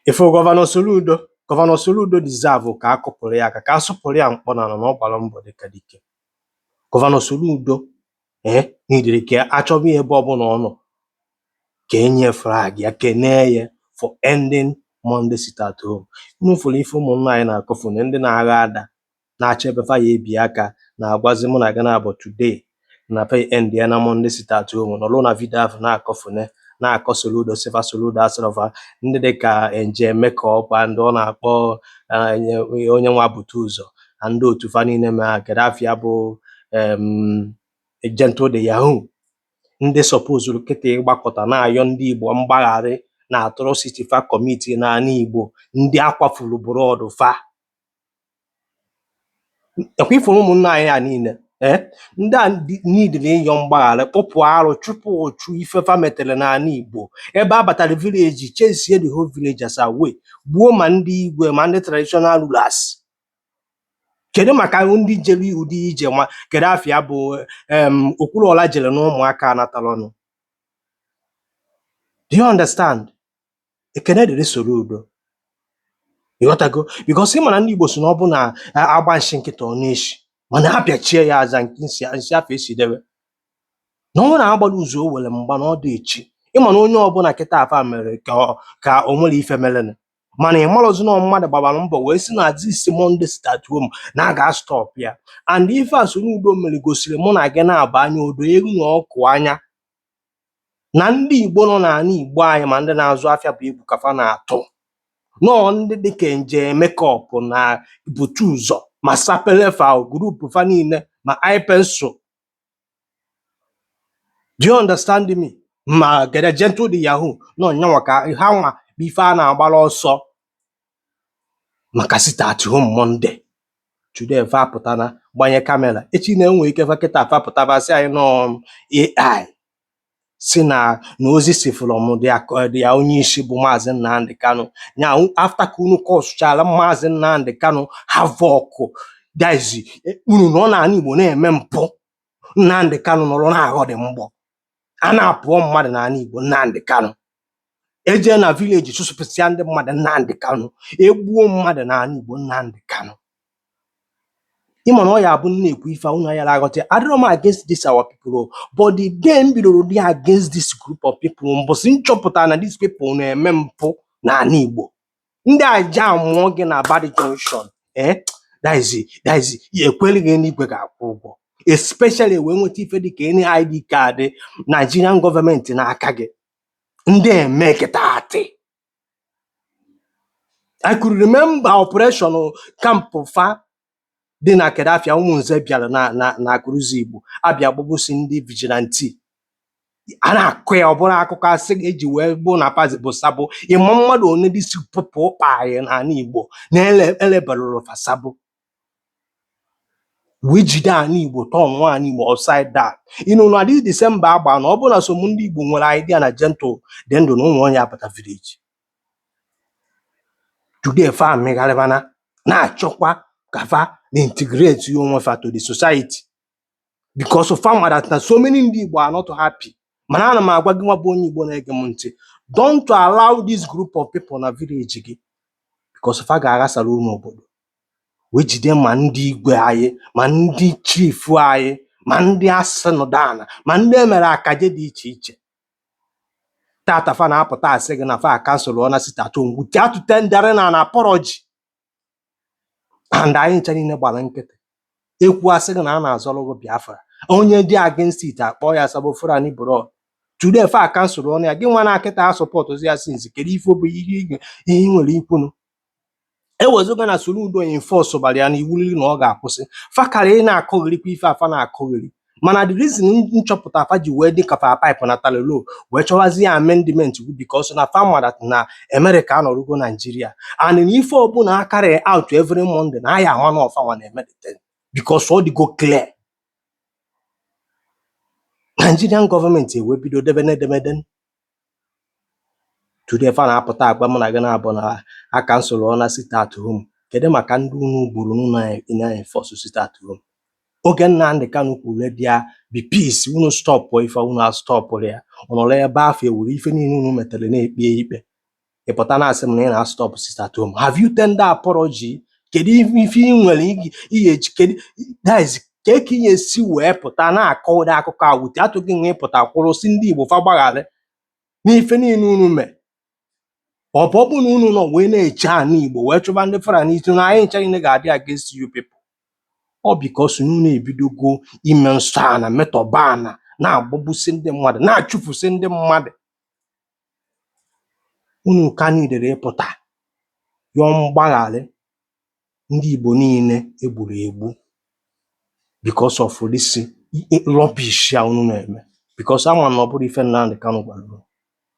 Ifu Governor Soludo, Governor Soludo deserve ka a kụpụrụ ya aka, ka a sụpụrụ ya mkpọ n'ala na ọ gbara mbọ dịka dike. Governor Soludo neediri ka achọba ya ebe ọbụla ọ nọ, ka enye flag ya, kenee ya for ending Monday sit at home. Unu fụrụ ife ụmụnna anyị na-akọfu na ndị na-agha ada na-achọ ebe fa ya ebi aka na-agwazi mụ na gị na-abụ today na fa end ya na Monday sit at home, nọrọ na video ahụ na-akọfune, na-akọ Soludo, sịfa Soludo asịrọfa ndị dịka nje eme ka ọkwa ndị ọ na-akpọ onye nwa bute ụzọ na ndị otu fa niile. Ma Gaddafi bụ Gentle de Yahoo, ndị supposed kịta ịgbakọta na-ayọ ndị Igbo mgbagharị na atrocity fa commit n'ala Igbo, ndị akwafuru blood fa. Ekwa ifuru ụmụnne anyị a niile, ndị a niile ịyọ mgbaghara, kpụpụ arụ, chụpụ ụchụ ife fa metere n'ala Igbo, ebe a batara village, chesie the whole villagers away, gbuo ma ndị igwe ma ndị traditional rulers. Kedu maka ndị jere ụdị ije ma kedu afịa bụ Okwuluọla jere na ụmụaka anatara ọnụ? Do you understand? Ekene dịrị Soludo, ịghọtago? Because ị ma na ndị Igbo si na ọ bụ na agba nshi nkịta ọ na-eshi, mana apịachie ya aza nke nsi nsi afọ esi debe na ọ na-agbara ụzọ o were mgba na ọ dị echi. Ịma na onye ọbụla kịta afa mere ka ka o nwere ife merenụ, mana ị marọzi na mmadụ gbabara mbọ wee sị na this Monday sit at home na a ga-stop ya. And ife a Soludo mere gosiri mụ na gị na-aba anya odo eru na ọkụ anya na ndị Igbo nọ n'ala Igbo anyị, ma ndị na-azụ afịa bụ egwu ka fa na-atụ nọọ, ndị dịka nje mekọp na bute ụzọ ma sapelefa group fa niile ma iPencil. Do you understand me? Ma gere Gentle de Yahoo nọ nyanwa ka ha nwa bụ ife a na-agbara ọsọ maka sit at home Monday. Today fa apụtana gbanye camera, echi na-enwe ike fa kịta fa pụtaba sị anyị nọ AI si na ozi si from their onye isi bụ Maazị Nnamdi Kanu nya. After ka unu kọsụchara Maazị Nnamdi Kanu havoc, guys, unu nọ n'ala Igbo na-eme mpụ. Nnamdi Kanu nọrọ na-aghọ dị mgbọ a na-apụọ mmadụ n'ala Igbo. Nnamdi Kanu eje na village chụsụpụsịa ndị mmadụ. Nnamdi Kanu egbuo mmadụ n'ala Igbo. Nnamdi Kanu, ịma na ọ ya abụ m na-ekwu ife a, unu ayara aghọta ya. Adịrọ m against this our people o, but the day m bidoro dị against this group of people, mbọsị m chọpụtara na these people na-eme mpụ n'ala Igbo. Ndị aja amụọ gị na Bad Junction, that is ekweli gị n'igwe ga-akwụ ụgwọ, especially wee nweta ife dịka any ID card Nigerian gọọmenti n'aka gị. Ndị eme kịta atị. I could remember operation camp fa dị na Kedafia Ụmụnze bịara na Akụrụzi Igbo abịa gbagbusi ndị vigilante a na-akụ ya. Ọ bụrụ akụkọ asị eji wee bụ na pazi bụ sabo. Ịma mmadụ one dị si pụpụ ụkpa anyị n'ala Igbo na elebarụrụ fa sabo wee jide ala Igbo, turn ala Igbo upside down. Ịnụ na this December agba na ọ bụrụ na som ndị Igbo nwere idea na Gentle dị ndụ na ụmụ onye apụta village today, fa amịgharịbana na-achọkwa ka fa na-integrate onwe fa to the society, because fa ma that na so many ndị Igbo are not happy. Mana ana m agwa gị nwa bụ onye Igbo na-ege m ntị, don't allow this group of people na village gị, because fa ga-aghasara unu obodo wee jide ma ndị igwe anyị, ma ndị chief anyị, ma ndị asịnụdana, ma ndị emere akaje dị iche iche. Tata fa na-apụta asị gị na fa cancel na sit at home without tendering an apology, and anyị ncha niile gbara nkịtị. Ekwu asị gị na a na-azọrọ gị Biafra, onye dị against it akpọ ya sabo Fulani bro. Today fa cancel ọnụ ya. Gị nwa na akịta a support ya since, kedu ife bụ ihe ị nwere ikwunu? Ewezuga na Soludo enforce bara ya na iwu riri na ọ ga-akwụsị, fa kara ị na-akọghịrịkwa ife afa na-akọghịrị. Mana the reason nchọpụta fa ji wee dị ka fa pipe na talolo wee chọwazie amendment bụ because na fa mara na America anọrugo Nigeria, and na ife ọbụla a carry out every Monday na aya ama na ọfa nwa na-eme the thing, because ọ dịgo clear. Nigerian gọọmenti ewee bido debe n'edemede. Today fa na-apụta agwa mụ na gị na-abụ na a cancel na sit at home. Kedu maka ndị unu gburu na enforce sit at home? Oge Nnamdi Kanu kwuru let there be peace, unu stop ife unu astọpụrụ ya, unu nọrọ ebe afọ ewuru ife niile unu metere na-ekpe ya ikpe. Ị pụta na-asị m na ị na-stop sit at home. Have you tender apology? Kedu ife ị nwere ị ga-eji kedu, that is, ka ka ị ga-esi wee pụta na-akọ ụdị akụkọ a wute atụghị nwe ịpụta kwụrụ si ndị Igbo fa gbagharị n'ife niile unu mee? Ọ bụ na unu nọ wee na-eche ana Igbo wee chụba ndị Fulani isi na anyị ncha niile ga-adị against you people. Ọ because unu ebidogo ime nsọ ana, metọba ana, na-agbagbusi ndị mmadụ, na-achụfusi ndị mmadụ. Unu ka nidere ịpụta yọọ mgbagharị ndị Igbo niile egburu egbu because of this rubbish a unu na-eme, because ama m na ọ bụrụ ife Nnamdi Kanu gwara unu.